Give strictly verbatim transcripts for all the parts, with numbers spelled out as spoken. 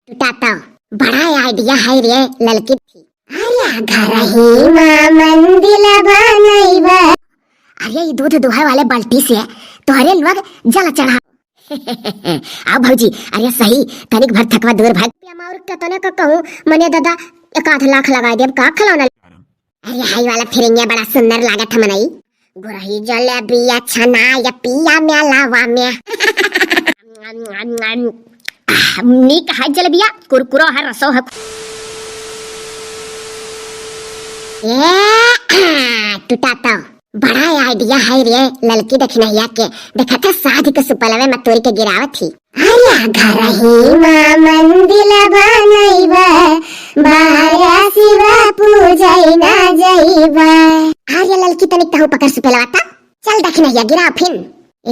टुटाता। बड़ा idea है रे ललकी थी। अरे घर ही मा मंदिर बनैबा। अरे ई दूध दुहे वाले बाल्टी से तोहरे लोग जल चढ़ा। आओ भौजी, अरे सही, तनिक भर थकवा दूर भाग। हम और कतने का कहूँ, मने दादा, एक आध लाख लगाए देब का खिलौना। अरे हाई वाला फिरिंगिया बड़ा सुंदर लागत है मनई। गुरही जलेबिया छना या पिया मेलावा में। नीक है जलेबिया, कुरकुरो है, रसो है। ए, टुटाता। बड़ा idea है रे ललकी दखिनहिया के। देखत है साध के सुपलवे में तोरी के गिरावत ही। अरे घर ही मा मंदिर बनैबा, बाहर शिवा पूजै ना जैबा। अरे ललकी तनिक तहु पकड़ सुपलवा ता। चल दखिनहिया गिराव फिन। ए,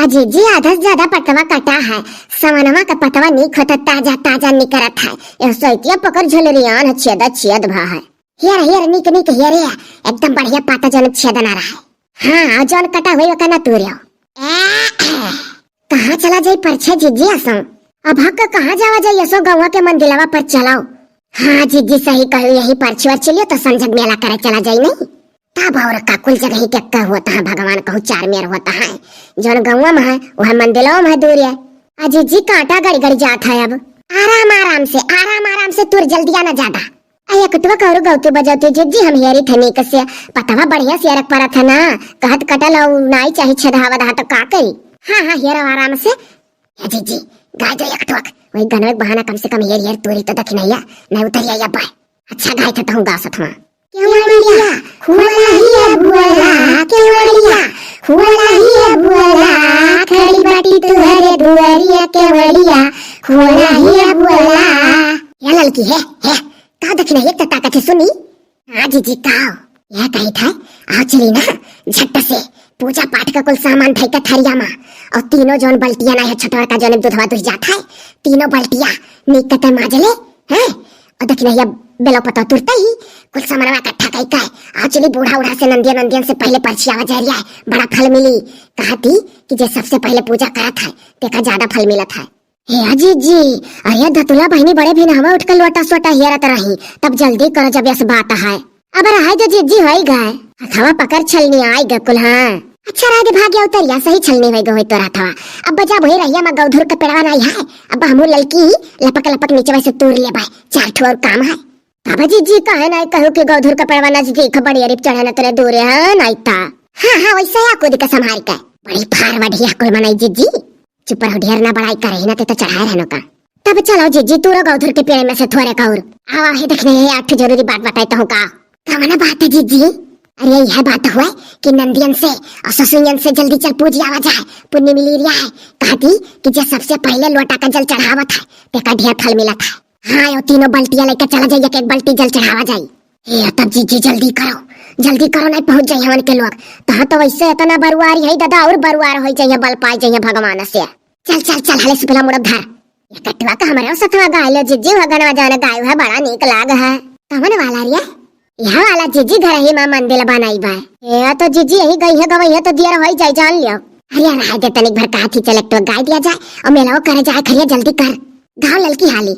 अजी जी आधा से ज्यादा पतवा कटा है। सवनवा का पतवा नीक होता, ताजा ताजा निकरत है। ए सोइतिया पकड़ झुलरियान है, छेदा छेद भा है। हेयर, हेयर, नीक, नीक, हेयर, हेयर। एकदम बढ़िया पाता जौन छेदना रहा है। हाँ, और जौन कटा हुई ओका ना तूर्यो। ए, कहाँ चला जाई परछे जिज्जी असो? अब हक कहाँ जावा जाई असो गौवा के मंदिलवा पर चलाओ। हाँ जिज्जी सही कहू, यही परछी वरछी लियो तो संझक मेला करे चला जाई नहीं। तब और का कुल जगह ही के का होता है भगवान कहू चार मेर होता है। जौन गौवा में है वह मंदिलवा में है दूर है। आ जिज्जी कांटा गड़ी गड़ी जात है अब। आराम आराम से, आराम आराम से तुर जल्दी आना ज्यादा। अये कटुआ कौरू गौती बजौती जिज्जी हम हेरी थे नीक से, पतवा बढ़िया से अरक परत है ना, कहत कटल और नाई चाही छेदहा वदहा तो का करी? हाँ, हाँ, हेरो आराम से। ए जिज्जी, गाय दो एक ठोक, वही गनवे के बहाना कम से कम हेर हेर तोरी तो दखिनहिया, नहीं उतरिया या बाय। अच्छा गाय थे तहूँ गा सथवा। केवड़िया, खोला हिया भुअरा, केवड़िया, खोला हिया भुअरा, खड़ी बाटी तुहरे दुआरिया, केवड़िया, खोला हिया भुअरा। या ललकी है, है, का दखिनहिया एक तो ताकत है सुनी? हाँ जिज्जी, का हो? यह कही था, आओ चली ना, झट से पूजा पाठ का कुल सामान धई के थरिया मा, और तीनों जौन बल्टिया ना है, छठवा का जौन दुधवा दुह जात है, तीनों बल्टिया नीक कते माज ले, हैं? और दखिनहिया बेलो पता तुरते ही कुल सामानवा इकट्ठा कई के, आओ चली बूढ़ा उढ़ा से नंदिया नंदियन से पहले परछी आवा जहरिया है, बड़ा फल मिली। कहा थी कि जे सबसे पहले पूजा करत है, तेका ज्यादा फल मिलत है। हे जिज्जी, अरे दतुला बहिनी बड़े भिनहवा उठ के लोटा सोटा हेरत रही, तब जल्दी करो जब यस बात है। अब रहाई दे जिज्जी, होई गए। हथवा पकड़ छलनी आई गए कुल, हाँ। अच्छा रह दे भाग्य उतरिया, सही छलनी होई गए होई तोर हथवा। अब बजा वही रहिया मा गौधुर के पेड़वा नाई है, अब हमू ललकी लपक लपक नीचे से तूर लेबे, चार ठो और काम है। बाबा जिज्जी काहे नाई कहू कि गौधुर के पेड़वा नजदीक बड़ी अरिप चढ़े न तोरे दूरे है नाई ता। हाँ, हाँ, वैसे या कूद के संभाल के। बड़ी फार बढ़िया कुल मनाई जिज्जी। चुप रहो, ढेर ना बड़ाई करे, ना ते तो चढ़ाए रहनो का। तब चलो जिज्जी, तू रो गौधुर के पेड़ में से थोरे कौर। आवा है देखने, ये आठ जरूरी बात बताई तो का। का मना बात है जिज्जी? अरे यह बात हुआ कि नंदियन से और ससुइयन से जल्दी चल पूजी आवा जाए, पुण्य मिली रिया है। कहती कि जे सबसे पहले लोटा का जल चढ़ावत है, तेका ढेर फल मिलत है। हाँ, यो तीनों बल्टिया लेके चला जाइए, एक एक बल्टी जल चढ़ावा जाई। ए, तब जिज्जी जल्दी करो, जल्दी करो, नहीं पहुंच जाइए हमन के लोग। तहाँ तो वैसे इतना बरुआरी है दादा, और बरुआर होई जाइए, बल पाई जाइए भगवान से। चल, चल, चल, हले सुपला मुड़ब धर। ये कटवा का हमारे सतवा गाय लो जिज्जी, वह गनवा जाने गाय है, बड़ा नीक लाग है। कवन वाला रिया? यह वाला जिज्जी घर ही मा मंदिर बनाई बा। ए, तो जिज्जी यही गई है, गवई है तो दियर होई जाए, जान लियो। अरे रहा दे तनिक भर कहा थी, चल एक तो गाय दिया जाए और मेलाओ करे जाए, खरिया जल्दी कर। गाँव ललकी हाली।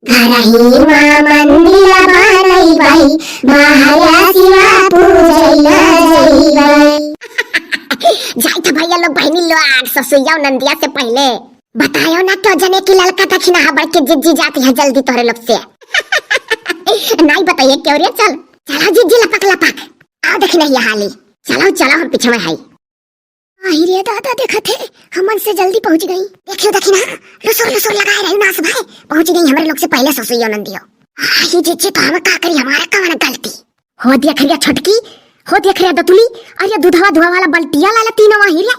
घर ही मा मंदिर बनाई बाई, बाहर शिवा पूजैया जई बाई। जाई था भैया लोग, बहनी लोग, ससुइया नंदिया से पहले बतायो ना तो जने की ललका दखिना हबड़ के जिज्जी जाती है जल्दी तोहरे लोग से। नहीं बताइए क्यों रे, चल। चलो जिज्जी लपक लपक। आओ दखिनहिया हाली। चलो, चलो हम पीछे में हाई। आही रे दादा, देखत है, हमन से जल्दी पहुँच गई। देखियो दखिना, लुसुर लुसुर लगाए रही नास भाई, पहुँच गई हमरे लोग से पहले ससुइयो नंदियो। आही जिज्जी तो हम का करी, हमारा कवन गलती? हो देख रे छोटकी, हो देख रे दतुली, अरे दुधवा धुआ वाला बल्टिया लाला तीनों आही रे।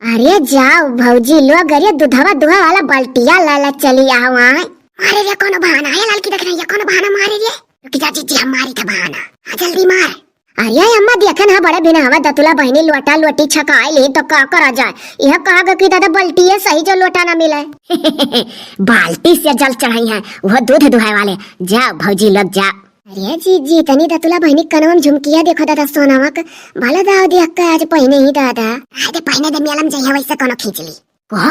अरे जाओ भौजी लोग, अरे दुधवा धुआ वाला बल्टिया लाला चली आओ आए। मारे रे कोनो बहाना है ललकी दखिनहिया, कोनो बहाना मारे रे। रुक जा जिज्जी, हम मारी था बहाना। हाँ जल्दी मार। अरे अम्मा देखन हा बड़े भिनहवा दतुला बहिनी लोटा लोटी छकाए ली तो का करा जाए। यह कहा गया कि दादा बल्टी है सही जो लोटा ना मिले। बाल्टी से जल चढ़ाई है, वो दूध दुहाए वाले। जाओ भौजी लोग जाओ। अरे जिज्जी तनी दतुला बहिनी कनवा में झुमकिया देखो दादा सोनावा के। भला दाव दिया का आज पहिने ही दादा। आए दे पहिने दे मेला में जइया वैसे कोनो खींच ली। कहो,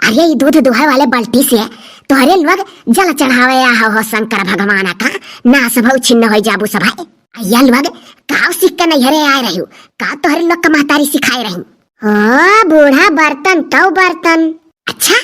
अरे ई दूध दुहाए वाले बाल्टी से तोहरे लोग जल चढ़ावे आहो हो शंकर भगवान का, नाश भउ छिन्न होइ जाबू सभै। आ या लोग काव सीख के नैहरे आए रह्यू, का तोहरे लोग का महतारी सिखाए रही? ओ बूढ़ा, बर्तन तौ बर्तन। अच्छा,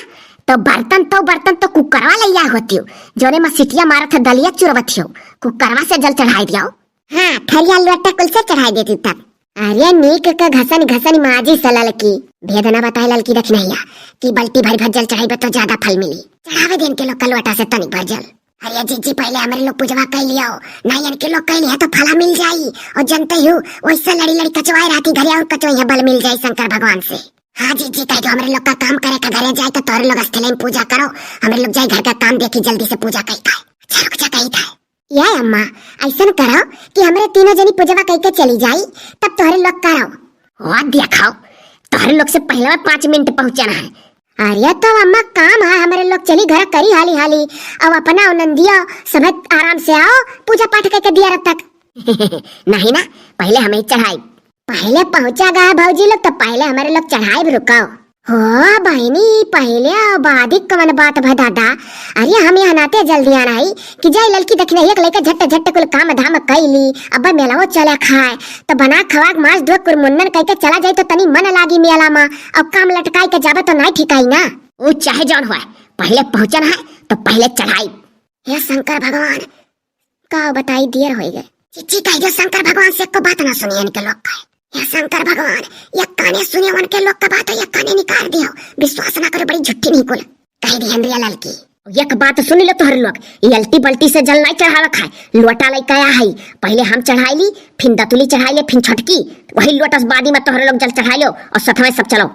तो बर्तन तौ बर्तन तो कुकरवा लैया होतियो, जोने मा सिटिया मारत है दलिया चुरवत हो, कुकरवा से जल चढ़ाई दियो। हाँ, थरिया लोटा कुल से चढ़ाई देती तब। अरे नीक के घसन घसन माजी से ललकी, भेद ना बताए ललकी दखिनहिया कि बल्टी भरि भर जल चढ़ाई तो ज्यादा फल मिली। चढ़ावे दिन के लोग का लोटा से तनिक भर जल। अरे जिज्जी, पहिले हमरे लोग पूजवा कइ लियो, नहीं इनके लोग कइ लिया तो फला मिल जाई। और जनते हो, वैसे लड़ी लड़ी कचवाए रहती घरे, और कचवैया बल मिल जाई शंकर भगवान से। हाँ जिज्जी, कह दो हमरे लोग का काम करे का घरे जाए तो तोहरे लोग अस्थि लाइन पूजा करो, हमरे लोग जाए घर का काम देखी जल्दी से पूजा कही था। अच्छा रुक जा, कही था। या अम्मा, ऐसन करो कि हमरे तीनों जनी पूजवा कही के चली जाई, तब तोहरे लोग करो। हो देखाओ, तोहरे लोग से पहिले पाँच मिनट पहुँचना है। अरे तो अम्मा काम है, हमरे लोग चली घर करी हाली हाली, अब अपना और नंदिया सब आराम से आओ, पूजा पाठ करके दिया रत तक। नहीं ना, पहिले हम ही चढ़ाई। पहिले पहुँचा गा है भौजी लोग, तो पहिले हमरे लोग चढ़ाई रुकाओ। हो बहिनी, पहिले आओ बादी कवन बात भा दादा। अरे हम यहाँ नाते जल्दी आना है कि जाई ललकी दखिनहिया के लइका झट झट कुल काम धाम कइली, अब मेलाओ चले खाए, तो बना खवा के मांस धो कुरमुन्नन कइके चला जाई तो तनी मन लागी मेला मा। अब काम लटकाई के जाबे तो नाई ठिकाई ना। ऊ चाहे जौन होए, पहिले पहुँचन है तो पहिले चढ़ाई। हे शंकर भगवान, का बताई, देर होइ गए। चिच्ची कह दे शंकर भगवान से एको बात ना सुनिए इनके लोग का। हे शंकर भगवान, ये काने सुने उनके लोग का बात है, ये काने निकाल दियो, विश्वास ना करे, बड़ी झुट्ठी निकुल। कह दी हेनरिया ललकी। एक बात सुन लो तोहरे लोग, ये अल्टी बल्टी से जल नाई चढ़ावे खाए, लोटा लइका आया है, पहिले हम चढ़ाई ली, फिन दतुली चढ़ाई ले, फिन छोटकी, वही लोटस बादी मा तोहरे लोग जल चढ़ाई लो और सथवे सब चलो।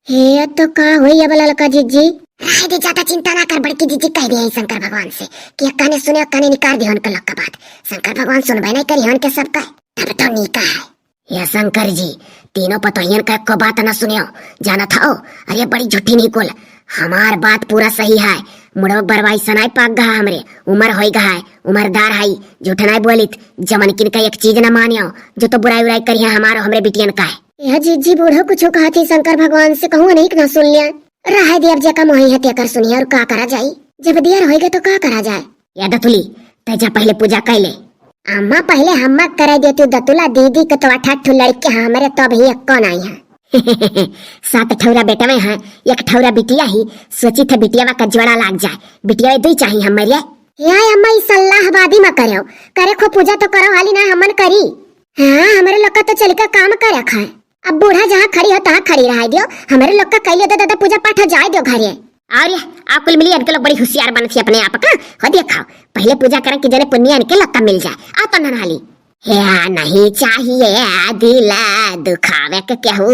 हे, तो का होई अब ललका जिज्जी? रहे दे, ज्यादा चिंता ना कर, बड़की जिज्जी कह दे हैं शंकर भगवान से कि काने सुने, काने निकाल दे उनके लोग का बात। शंकर भगवान सुनबे नहीं करी उनके सबका, तब तो नीका है। हे शंकर जी, तीनों पतोहियन का एको बात ना सुनियो, जानत हो? अरे बड़ी झुट्ठी निकुल, हमार बात पूरा सही है। मुड़वा बरवाई सनाई पाक गहा हमरे, उमर होई गहा है, उमरदार है, झूठ नाई बोलित, जमनकिन का एक चीज ना मानियो, जो तो बुराई उराई करिया हमारो हमरे बिटियन का है। यह जिज्जी बूढ़ो कुछो कहत ही शंकर भगवान से, कहूँ अनेक ना सुन लिया। रहे दे, अब जेका मोही है तेकर सुनिया, और का करा जाई, जब देर होई गए तो का करा जाए। या दतुली, तै जा पहिले पूजा कइ ले। अम्मा पहिले हम्मा करे दे तू दतुला, दीदी के तो अठा ठू लड़के हैं हमरे, तो अभी एक कौन आई है। सात ठौरा बेटवे हैं, एक ठौरा बिटिया ही, सोची थे बिटियावा का जोड़ा लाग जाए, बिटिया दुई चाही हमरे। हे अम्मा, ई सल्लाहबादी मा करेउ, करे खो पूजा तो करो हाली ना हमन करी। हाँ, हमरे लोग का तो चलिका काम करे खाए। अब बूढ़ा जहाँ खड़ी हो तहाँ खड़ी रहाई दियो, हमरे लोग का कइले दे दादा पूजा पाठ, जाए दियो घरे। और ये, आ कुल मिली इनके लोग बड़ी होशियार बनत ही अपने आप का। हो देखाओ, पहिले पूजा करें कि जने पुनिया इनके लोग का मिल जाए। आ तो ननहाली। हे आ नहीं चाहिए दिला दुखावे के केहू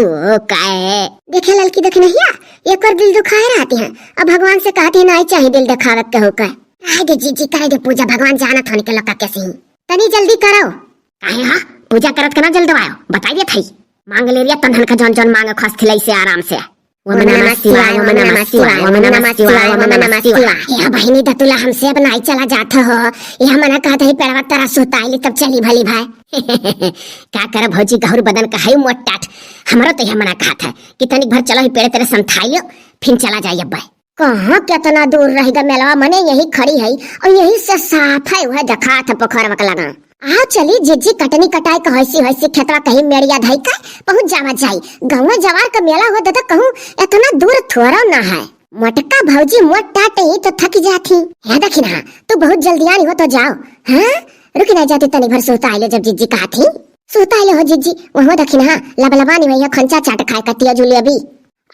के। देखे ललकी दखिनहिया, एक और दिल दुखाए रहती हैं, अब भगवान से कहती है नहीं चाहिए दिल दुखावे के केहू के। आए दे जिज्जी, करे दे पूजा, भगवान जानत होने के लोग का कैसे ही। तनी जल्दी करो। काहे हा? पूजा करत के ना जल्दवायो, बताई देत हई। मांग ले रिया तन्हन का जौन जौन मांग खस थिलई से आराम से। ओम नमः शिवाय, ओम नमः शिवाय, ओम नमः शिवाय, ओम नमः शिवाय। हे बहिनी दतुला, हमसे अब नाई चला जात हो। यह मना कहत है पेड़वा तरा सुताइली तब चली भली भाई। का कर भौजी, गहुर बदन का है मोट टाट। हमरो तो यह मना कहत है कि तनिक भर चलो ही पेड़े तेरे संथाई लियो, फिर चला जाई अब। कहाँ केतना दूर रहि गा मेलवा, मने यही खड़ी है और यही से साफ है, वह देखात है पोखरवा के लगा। आ चली जिज्जी, कटनी कटाई के हंसी हंसी खेतवा कहीं मेड़िया धई के पहुँच जावा जाई। गाँव जवार का मेला हो दादा, कहूँ एतना दूर थोड़ा ना है। मोटका भौजी मोट टाटे ही तो थक जाती। हे दखिनहा, तू बहुत जल्दी आनी हो तो जाओ। हाँ, रुकी ना जाती, तनी भर सुहता आइलो जब जिज्जी कहा थी। सुहता आइलो हो जिज्जी, वहाँ दखिनहा लबलबानी वही खंचा चाट खाए कटिया जुलेबी।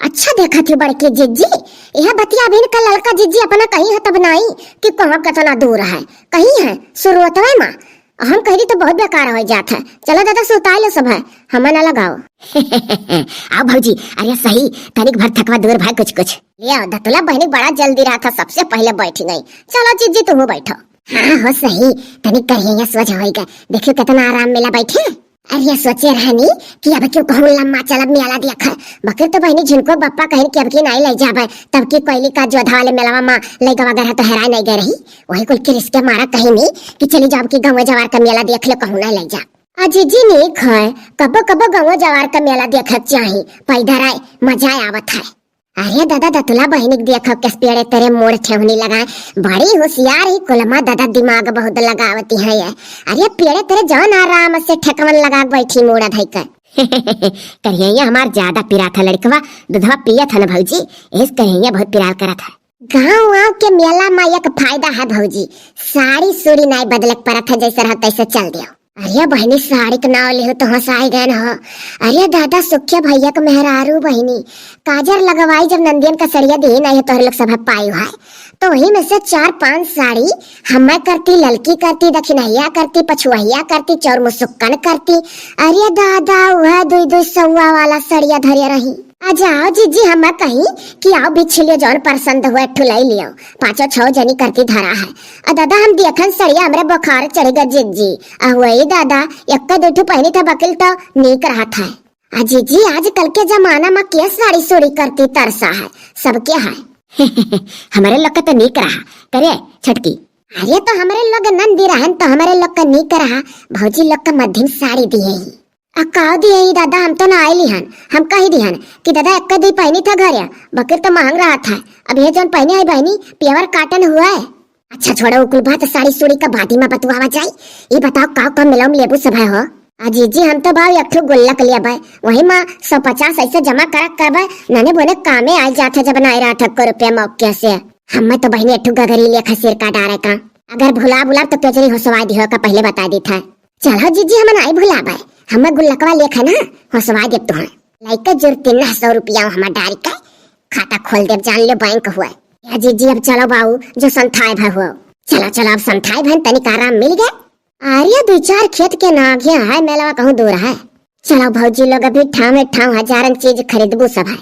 अच्छा देखत ही बड़की जिज्जी, यह बतिया अभी इनका ललका जिज्जी अपना कही है तब नाई कि कहाँ केतना दूर है, कही है सुरुवतवे मा। हम कह दी तो बहुत बेकार हो जात है। चलो दादा सुताई लो सब है, हमें ना लगाओ। आओ भौजी, अरे सही, तनिक भर थकवा दूर भाई कुछ कुछ। ले आओ दतुला बहिनी, बड़ा जल्दी रहा था, सबसे पहले बैठ गई। चलो जिज्जी तू बैठो। हाँ हो सही, तनिक करिए सोच होई गए, देखियो कितना आराम मिला बैठे। अरे सोचे रहनी कि अब क्यों कहूँ लम्मा चलब मेला देख, बकर तो बहिनी झिनको बप्पा कहिन कि अब की नाई ले जाबे, तब की कोयली का जोधा वाले मेलावा मा ले गवा गरहा तो हेराय नहीं गए रही। वही कुल के रिस्के मारा कहिनी कि चली जाब की गाँव जवार का मेला देख ले, कहूँ नहीं ले जा। अजी जी नीक है, कबो कबो गाँव जवार का मेला देखे के चाही, पैदल आए मजा आवत है। अरे दादा, दतुला बहिनी के देखो, कस पेड़े तरे मोड़ ठेहुनी लगाए, बड़ी होशियार ही कुलमा दादा, दिमाग बहुत लगावती है ये। अरे पेड़े तरे जौन आराम से ठेकवन लगा के बैठी मोड़ा धई कर। करिहैया हमार ज्यादा पिरात है लड़कवा, दूधवा पियत है ना भौजी, इस करिहैया बहुत पिराल करत है। गाँव आँव के मेला मा एक फायदा है भौजी, साड़ी सूड़ी नाई बदले के परत है, जैसे रह तैसे चल दियो। अरे बहिनी, साड़ी के नाव लिहो तो हंसाई गए हो। अरे दादा, सुखिया भैया के मेहरारू बहिनी, काजर लगवाई जब नंदियन का सड़िया दी नहीं है तोहरे लोग सब पाई है, तो वही में से चार पांच साड़ी हमें करती, ललकी करती, दक्षिणहिया करती, पछुआहिया करती, चौर मुसुक्कन करती। अरे दादा, वह दुई दुई सौआ वाला सड़िया धरे रही। आ जाओ जीजी, हम कहीं कि आओ बिछलियो, जौन पसंद हुए ठुलाई लियो, पाँचों छो जनी करती धरा है। आ दादा, हम देखन सड़िया, हमरे बुखार चढ़ गए जीजी। आ वही दादा, एक दो ठो पहनी था बकिल तो नीक रहत है। आ जीजी, आजकल के जमाना में के साड़ी सूड़ी करती तरसा है, सबके है। हमरे लोग के तो नीक रहा करे छोटकी। अरे तो हमरे लोग नंदी रहन तो हमरे लोग के नीक रहा, भौजी लोग के मध्यम साड़ी दिए ही। आ का दिए ही दादा, हम तो ना आइली हन, हम कही दिहन कि दादा एक दी पहनी था घरे, बकिर तो महंग रहा था। अब ये जौन पहने है बहनी, pure cotton हुआ है। अच्छा छोड़ो, उ कुल बात साड़ी सूड़ी का बादी में बतुआवा जाई। ई बताओ का का मिलाऊ लेबू सब है हो? आ जीजी, हम तो भाव एक ठो गुल्लक लेबै, वही में सौ पचास ऐसे जमा करक करबै, नने बोने कामे आइ जात है जब नाई रहा ठक्को रुपया मौके से। हमें तो बहनी एक ठो गगरी लेखा सिर का डारे का, अगर भुला बुलाब तो पेजरी होसवा दिहो का पहले बता दी था। चलो जीजी, हम नाई भुलाबै, हमें गुल्लकवा लेखा ना होसवा देब तुहन। लइके जुरती ना सौ रुपया हमार डारी के खाता खोल देब, जान लो बैंक हुआ। या जीजी, अब चलो बाऊ, जो संथाए भा हुआ। चलो चलो, अब संथाए भन तनिक आराम मिल गए। अरे दुई चार खेत के नागे है, मेलवा कहूँ दूर है। चलो भौजी लोग, अभी ठामे ठाम हजारन चीज खरीदबू सब है।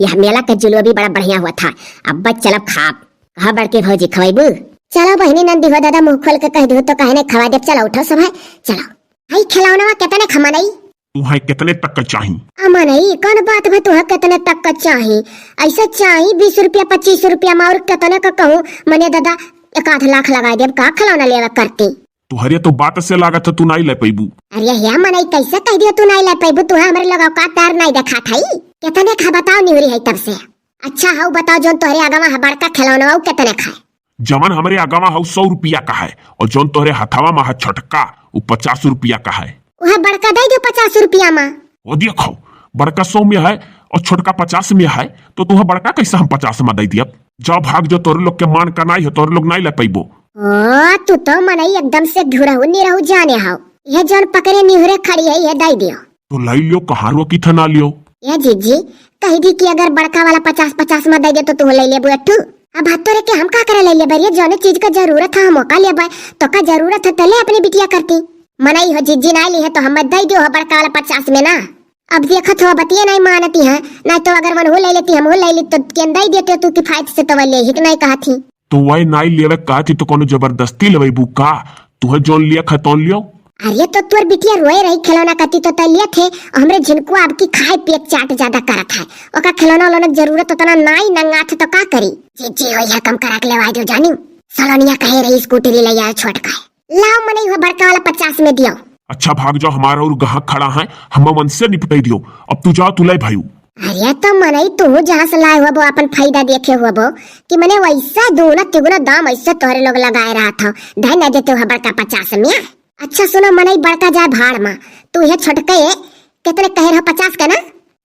यह मेला का जुलवा भी बड़ा बढ़िया हुआ था, अब बच चलब खाब। कहा बड़की भौजी, खवाइबू? चलो बहिनी नंदी हो दादा, मुँह खोल के कह दू तो कहे नहीं खवा देब। चलो उठो सब है, चलो। आई खिलौनवा कितने खमनई? तुहैं कितने तक का चाही? अमनई, कौन बात भा तुहैं कितने तक का चाही? ऐसा चाही बीस रुपया, पच्चीस रुपया में, और कितने का कहूँ, मने दादा, एक आध लाख लगाई देब, का खिलौना लेवे करती? तुहरे तो बात से लागत है तू नाई ले पैबू। अरे हे मनई, कैसे कह दियो तू नाई ले पैबू? तुहैं हमरे लोग औकात तार नाई देखात है। कितने का बताओ निहुरी है तब से। अच्छा हऊ बताओ, जौन तोहरे आगवा है बड़का खिलौना, ऊ कितने का है? जवन हमरे आगवा हऊ सौ रुपया का है, और जौन तोहरे हथवा में है छोटका, ऊ पचास रुपया का है। उहे बड़का दे दो पचास रुपया में। वो देखो, बड़का सौ में है और छोटका पचास में है, तो तुहैं बड़का कैसे हम पचास में दे दियब? जाओ भाग जाओ, तोहरे लोग के मान का नाई है, तोहरे लोग नाई ले पैबो। ओ, तू तो मनई एकदम से घुरहु निरहु जाने हऊ। यह जौन पकड़े निहुरे खड़ी है, यह दे दियो। तो लाई लियो, कहाँ रोकी था ना लियो। ए जीजी, कह दी कि अगर बड़का वाला पचास पचास में दे दे तो तू ले लेबू एक ठू। अब हाथ तो रख के हम का करे ले लेबे रे? जौने चीज का जरूरत है हम ओका लेबे, तो का जरूरत है तो ले अपनी बिटिया करती। मनई हो जीजी ना ली है तो हम दे दियो हो बड़का वाला पचास में ना। अब देखत हो बतिये नहीं मानती है, नहीं तो अगर मन हो ले लेती हम हो ले ली तो केन दे देते तू किफायत से तो ले ही नहीं कहा थी। तो वही नाई लेवे का थी तो कोनो जबरदस्ती लेवेबू का? तुहे जौन लिया खा तौन लियो। अरे तो तोर बिटिया रोए रही खिलौना कती तो तै लिया थे, और हमरे झिनको आपकी खाए पिए चाट ज्यादा करत है, ओका खिलौना उलौना के जरूरत उतना नाई नंगा थे तो का करी? जे जे हो यह कम करा के लेवा दो जानी, सलोनिया कहे रही स्कूटी ले ले आए छोट का है। लाओ मनई हो बड़का वाला पचास में दियो। अच्छा भाग जाओ, हमारा और ग्राहक खड़ा है, हम मन से निपटाई दियो। अब तू जाओ, तू ले भाई। अरे तो मनई तू जहाँ से लाए हुआ वो अपन फायदा देखे हुआ वो कि मने वैसा दूना तिगुना दाम ऐसे तोहरे लोग लगाए रहा था, धै न देते हुआ बड़का पचास में। अच्छा सुनो मनई, बड़का जाए भाड़ में, तू यह छोटके कितने कहे रहो, पचास का ना?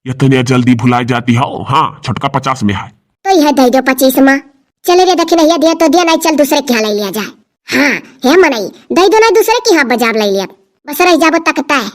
इतने जल्दी भुला जाती हो? हाँ, छोटका पचास में है। तो यह दे दो पच्चीस में। चले रे दखिनहिया, दिया तो दिया, नहीं चल दूसरे के यहाँ ले लिया जाए। हाँ हे मनई, दे दो ना दूसरे के यहाँ बाजार ले लिया, बस रह जाबो तकता है।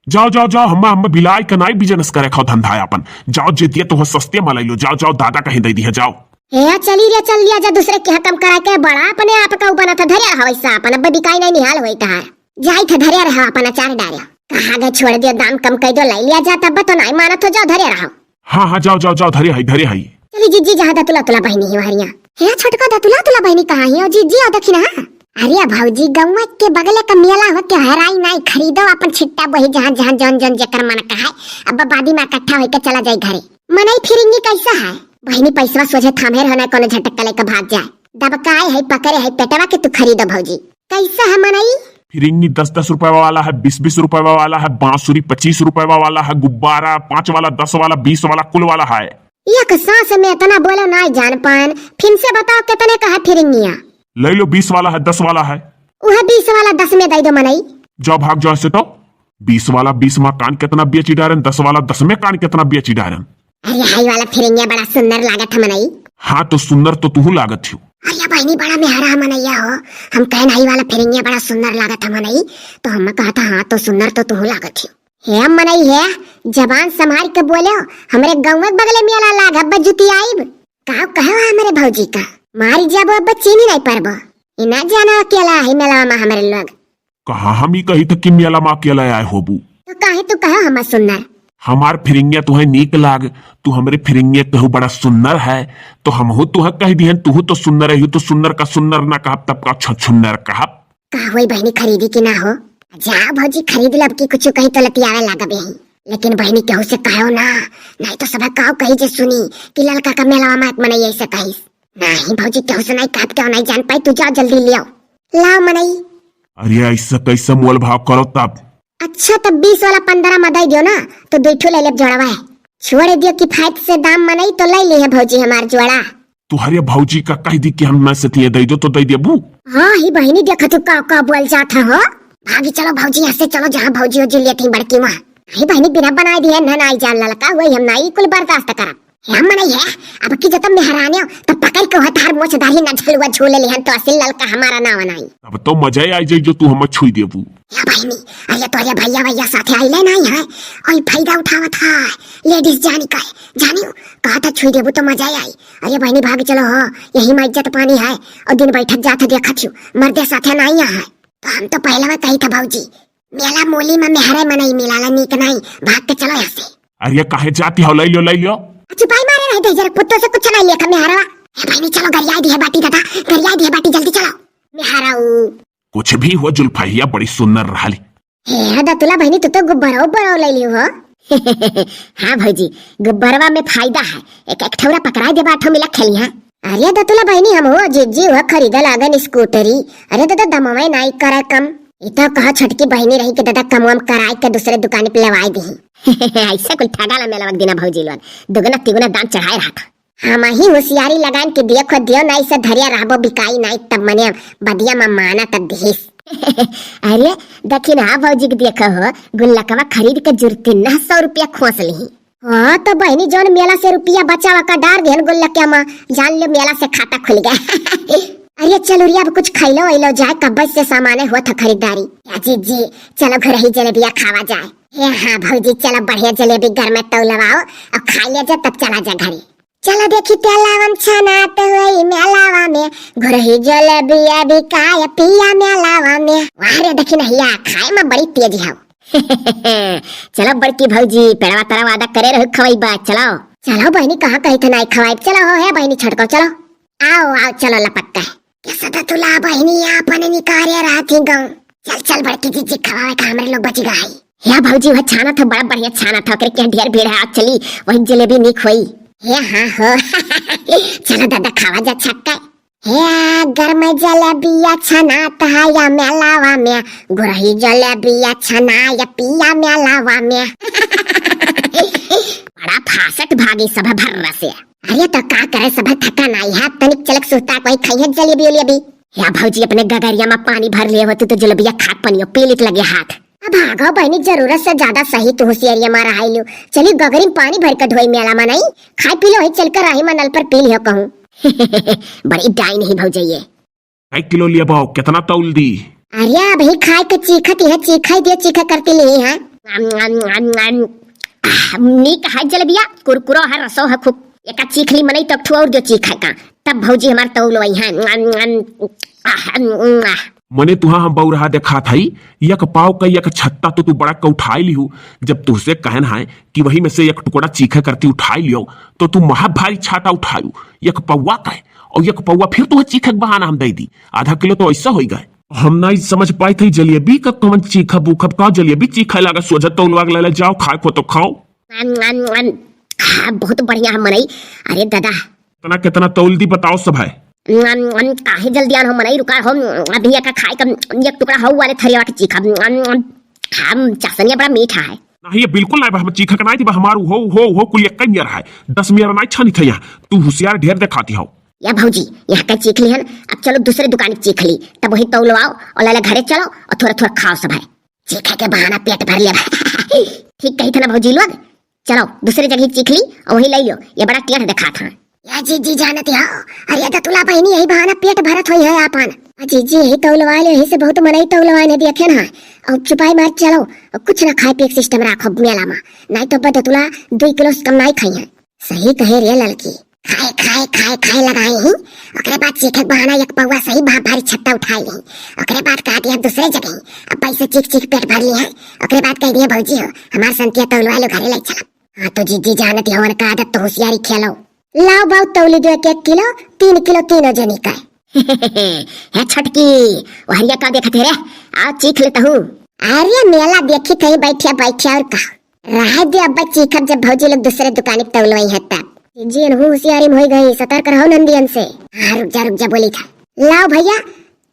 जाओ जाओ जाओ, हम्मा हम्मा बिलाई के नाई बिजनेस करे खाओ धंधा है अपन। जाओ जे दिया तो सस्ते में ले लो, जाओ जाओ दादा कहीं दे दिया जाओ। हे चली रे चल लिया जा दूसरे के यहाँ कम करा के, बड़ा अपने आप का उ बना था धरे रहा वैसा अपन, अब बिकाई नहीं निहाल होई तहार। जाई था धरे रहा अपन अचार डारे। कहा गए छोड़ दियो, दाम कम कर दो, ले लिया जा तब तो नहीं मानत हो, जाओ धरे रहो। हाँ हाँ जाओ जाओ जाओ, धरे हई धरे हई। चली जीजी जहाँ दतुला तुला बहनी है वहरिया। हे छोटका दतुला तुला बहनी कहाँ है? ओ जीजी आओ दखिना। अरे भौजी गौवा के बगले का मेला होते हराई नाई खरीदो अपन छिट्टा वही जहाँ जहाँ जौन जौन जेकर मन का है। अब बादी में इकट्ठा होके चला जाए घरे। मनई फिरिंगी कैसा है? बहनी पैसवा सोझे थामे रहो ना कोनो झटक ले के भाग जाए। दबकाए है पकड़े है पेटवा के तू खरीदो भौजी। कैसा है मनई? फिरिंगी दस दस रुपए वाला है, बीस बीस रुपए वाला है, बांसुरी पच्चीस रुपए वाला है, गुब्बारा पाँच वाला, दस वाला, बीस वाला, कुल वाला है। एक सांस में इतना बोलो, नाई जान पाएन। फिर से बताओ, कितने का है फिरिंगिया? ले लो, बीस वाला है, दस वाला है। वह बीस वाला दस में दे दो मनई। जाओ, भाग जाओ से तो। बीस वाला बीस में कान कितना बेची डारेन, दस वाला दस में कान कितना बेची डारेन। अरे, हाई वाला फिरिंगिया बड़ा सुंदर लागत है मनई। हाँ, तो सुंदर तो तुहू लागत हो। अरे बहिनी, बड़ा मेहरा मनैया हो। हम कहन, हाई वाला फिरिंगिया बड़ा सुंदर लागत है मनई, तो हम कहता, हाँ, तो सुंदर तो तुहू लागत हो। हे मनई हे, जबान संभार के बोले हो। हमरे गाँव के बगले मेला लाग, अब जुतियाइब। का कहो हमरे भौजी का? मारी जाबो, अब चीनी नहीं परबो। ई ना जाना अकेला है मेला में हमरे लोग। कहाँ हम ई कही था कि मेला में अकेला आए होबू? तो काहे तू कहो हमर सुंदर? हमार फिरिंगिया तुहे नीक लाग, तू हमरे फिरिंगिया कहू बड़ा सुंदर है, तो हमहू तुहे कह दिहन, तुहू तो सुंदर है, तो सुंदर का सुंदर ना कहब, तब का छछुंदर कहब। का होई बहिनी, खरीदी कि ना हो? जा भौजी, खरीद लब कि कुछ कही तो लतियावे लागब यही। लेकिन बहिनी, केहू से कहो ना, नहीं तो सब काव कही जे सुनी कि ललका का मेलवा में मनई ऐसे कहिस। नहीं भौजी, केहू से नहीं कहब, केहू नहीं जान पाई, तू जा जल्दी लियाओ। लाओ मनई। अरे, ऐसा कैसे मोल भाव करो तब? अच्छा, तब बीस वाला पंद्रह में दे दियो ना, तो दो ठो ले लेब जोड़वा है। छोड़ दियो किफायत से दाम मनई, तो ले ली है भौजी हमार जोड़ा। तुहरे भौजी का कह दी कि हम मैं से तिये दे दो तो दे देबू। हाँ, ही बहिनी, देखा तू का, का बोल जात हो। भागी चलो भौजी, यहाँ से चलो, जहाँ भौजी हो जिलियत ही बड़की माँ। ही बहिनी, बिना बनाए दिए न नाई जान ललका हुई, हम नाई कुल बर्दाश्त करब। हे मनई हे, अब की जब मेहराने हो, तब पकड़ के वह तार मोछ दाढ़ी न झलुआ झूले लिहन तो असिल ललका हमारा ना बनाई। अब तो मजा आई जाई जो तू हम छुई देबू। हे बहिनी, अरे तोरे भैया भैया साथे आइले नहीं है, और फायदा उठावत है, लेडीज जानी का है, जानियो, कहा था छुई देबू तो मजा आई। अरे बहिनी भाग चलो हो, यही में इज्जत पानी है, और दिन बैठक जात देखा छियो, मर्दे साथे नहीं है। तो हम तो पहले में कही था भौजी, मेला मोली में मेहरे मनई मिलाला नीक नहीं, भाग के चलो यहाँ से। अरे काहे जाती हो, ले लो, ले लो। चुपाई मारे रह दे जरा, कुत्तों से कुछ नहीं लेखा मेहरवा। हे बहिनी चलो, गरियाई दिए बाटी दादा, गरियाई दिए बाटी, जल्दी चलो। मेहराऊ। कुछ भी हो जुल्फहिया बड़ी सुंदर रहली। हे दतुला बहिनी, तू तो गुब्बरवा उब्बरवा ले लियो हो। हाँ भौजी, गुब्बरवा में फायदा है, एक एक ठौरा पकड़ाई देबा, आठो मिला खेली, हाँ। अरे दतुला बहिनी, हम हो जीजी हो खरीदे लागन स्कूटरी। अरे दादा, दमवे नाई करे कम। ई तो कहा छोटकी बहिनी रही कि दादा कमवा में कराई के दूसरे दुकान पे लेवाई दी। ऐसे कुल ठगा ला मेलवा के दिना भौजी लोग, दुगुना तिगुना दाम चढ़ाए रहा था। हम ही होशियारी लगान के देखो दियो नाई से धरिया रहबो बिकाई नाई, तब मने बदिया में माना तब दिहिस। अरे दखिन हाँ भौजी के देखो हो, गुल्लकवा खरीद के जुरती न सौ रुपया खोस लिही। हाँ, तो बहिनी, जौन मेला से रुपया बचावा का डार देहन गुल्लकिया में, जान लो मेला से खाता खुल गया। अरे चलुरिया, अब कुछ खैलो वैलो जाए, कब्बे से सामाने होत ह खरीदारी। या जीजी, चलो घरही जलेबिया खावा जाए। हे हाँ भौजी, चलो बढ़िया जलेबी घर में तौलवाओ और खा ले जा, तब चला जा घरे। चलो देखी तेलावन छनात होई मेलावा में, घरही जलेबिया बिकाय पिया मेलावा में। वाह रे, देखी नहिया, खाए में बड़ी तेज हौ। चलो बड़की भौजी, पेड़वा तरवा वादा करे रहू खवैबा, चलो। चलो बहिनी, कहाँ कही थे नाई खवाइब, चलो हो, हे बहिनी छोटको, चलो। आओ, आओ, चलो लपक के। कैसे तो तुला बहिनी आपन निकारे रहती गाँव। चल, चल बड़की जीजी खवावे का हमरे लोग बच गए। हे भौजी, वह छाना था, बड़ा बढ़िया छाना था, ओकरे के ढेर भीड़ है, आज चली, वही जलेबी नीक होई। हे हाँ हो। चलो दादा, खावा जा छक्का। हे गरम जलेबिया छनात है या मेलावा में, गुरही जलेबिया छनाय पिया मेलावा में। बड़ा फासट भागी सब भर्रा से। अरे तो का करे, सब थका नाई है, तनिक चलक सुस्ता कोई खाइए जलेबी उलेबी। या भौजी, अपने गगरिया में पानी भर लिए होती तो जलेबिया खात पनियो पी लेत लगे हाथ। अब भागो बहिनी, जरूरत से ज्यादा सही तू होशियारिया मारा हाई लियो। चली गगरी में पानी भर के ढोई मेला में नहीं, खाई पी लो, वही चल कर राही में नल पर पी लियो कहूँ। बड़ी डाइन ही भौजैये। एक किलो लिया बाओ, कितना तौल दी? अरे अबही खाए के चीखत ही है, चीखा ही दियो, चीखा करती ली है। अम, अम, अम, अम। आह, नीक है जलेबिया, कुरकुरो है, रसो है खूब। एका चीख ली मनई तो एक ठो और दियो चीखा का, तब भौजी हमार तौल वही है। अम, अम, आह, अम, आह। मने तुहा हम बौरहा देखात हई, एक पाव का एक छत्ता तो तू बड़ा का उठाई लिहू। जब तुहसे कहन है कि वही में से एक टुकड़ा चीखे करती उठाई लियो, तो तू महा भारी छाटा उठायू, एक पौवा का है, और एक पौवा फिर तुहे चीखे के बहाना हम दे दी। आधा किलो तो ऐसा होई गए। हम नहीं समझ पाई थी जलेबी का कौन चीखब उखब का, जलेबी चीखे लागे, सोझा तौलवा के ले ले जाओ, खाए को तो खाओ। अम, अम, अम, हाँ, बहुत बढ़िया है मनई। अरे दादा। कितना, कितना तौल दी बताओ सब है। अम, अम, काहे जल्दी आन हो मनई, रुका हो, अभी एक खाए का एक टुकड़ा हो वाले थरिया के चीखा। अम, अम, हम चसनिया बड़ा मीठा है। नहीं, ये बिल्कुल नहीं बा, हम चीखक नहीं थी बा, हमार उहो, उहो, उहो कुल एक्कै नियर है। दस मियर नहीं छानी थे यहाँ, तू होशियार ढेर देखाती हो। या भौजी, यहाँ का चीख ली हन, अब चलो दूसरे दुकान के चीख ली, तब वही तौलवाओ और लाले घरे चलो और थोड़ा थोड़ा खाओ सब है। चीखे के बहाना पेट भर लिया। ठीक कही था ना भौजी लोग, चलो दूसरे जगह चीख ली और वही ले लो, ये बड़ा टेढ़ देखा था। या जीजी जानत हो, अरे दतुला बहिनी यही बहाना पेट भरत होई है आपन। आ जीजी यही तौलवा लो, यही से बहुत मनई तौलवा ने देखे ना। और चुपाई मार चलो, और कुछ ना खाए पिए के सिस्टम राखो मेला में, नहीं तो बा दतुला दुई किलो से कम नहीं खाई है। सही कहे रे ललकी, खाए खाए खाए खाए लगाई ही, ओकरे बाद चीखे के बहाना एक पौवा सही बा भारी छत्ता उठाई ही, ओकरे बाद कह दिया दूसरे जगह, अब पैसे चीख चीख पेट भर ली है, ओकरे बाद कह दिया भौजी हो हमार संतिया तौलवा लो घरे ले चला। हाँ तो जीजी जानत हो उनका आदत तो होशियारी खेलो। लाओ बाऊ तौली दो एक एक किलो, तीन किलो तीनों जनी का। हे छटकी, वहरिया का देखत है रे? आओ चीख लेता हूँ। अरे मेला देखी थे बैठिया बैठिया और का। रह दे अब चीखब जब भौजी लोग दूसरे दुकान के तौलवाई है तब। जीजी इनहू होशियारी में होई गई, सतर्क रहो नंदियन से। हाँ रुक जा रुक जा बोली था। लाओ भैया,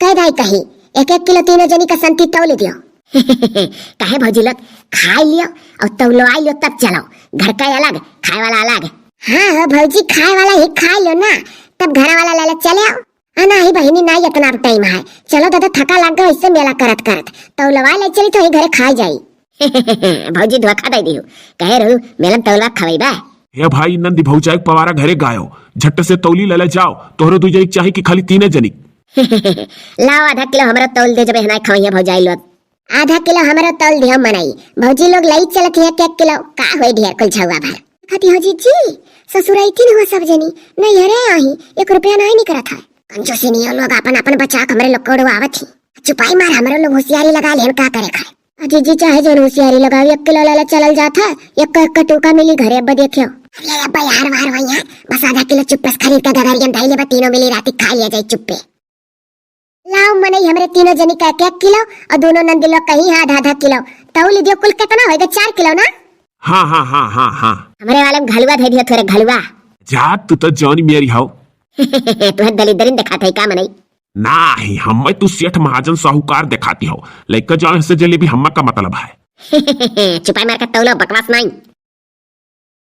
कह दाई कही, एक एक किलो तीनों जनी का संती तौली दियो। काहे भौजी लोग, खाई लियो और तौलवाई लियो तब चलो, घर का अलग, खाए वाला अलग। हाँ हो भौजी, खाए वाला ही खाई लियो ना, तब घर वाला ले ले चले आओ। आ नाही बहिनी, नाही इतना अब टाइम है, चलो दादा थका लग गया इससे मेला करत करत, तौलवा ले चली तो ही घरे खाई जाई। भौजी धोखा दे दियो, कहे रहू मेलन तौलवा खवाई बा। हे भाई नंदी भौजाई पवारा घरे गायो, झट से तौली ले ले जाओ, तोहरे दू जनी चाही कि खाली तीने जनी। लाओ आधा किलो हमरा तौल दे जबे हनाय खवैया भौजाई लोग। आधा किलो हमरो तौल दियो मनई। भौजी लोग लई चलत हिया के एक किलो, का होई ढेर कुल झौआ भर। खती हो जीजी, ससुराई थी न हो सब जनी, नैहरे आही, एक रुपया नाही निकरत है। कंजूसी नियो लोग आपन आपन बचा के हमरे लोग को उड़वावत ही। चुपाई मार हमरो लोग होशियारी लगा लेन का करे खाए। आ जीजी चाहे जौन होशियारी लगावी, एक किलो लेला चलल जात है, एक एक टूका मिली घरे अब देखियो। अरे अब्बा यार वार वही है, बस आधा किलो चुप्पे से खरीद के गगरियन धई लेबा, तीनों मिली राती खा लिया जाई चुप्पे। लाओ मनई हमरे तीनों जनी का एक एक किलो और दोनों नंदी लोग कहीं आधा आधा किलो। तौल दियो कुल कितना होएगा? चार किलो ना? हाँ, हाँ, हाँ, हाँ, हाँ। हमरे वाले में घलुआ धै दियो थोड़े घलुआ। जा, तू तो जौनी मेरी हो। तुम्हें दलिद्दरिन दिखात है का मनई? नाही, हमें तू सेठ महाजन साहूकार दिखाती हो। लइका जान से जलेबी हम्मा का मतलब है। चुपाई मार के तौलो, बकवास नहीं।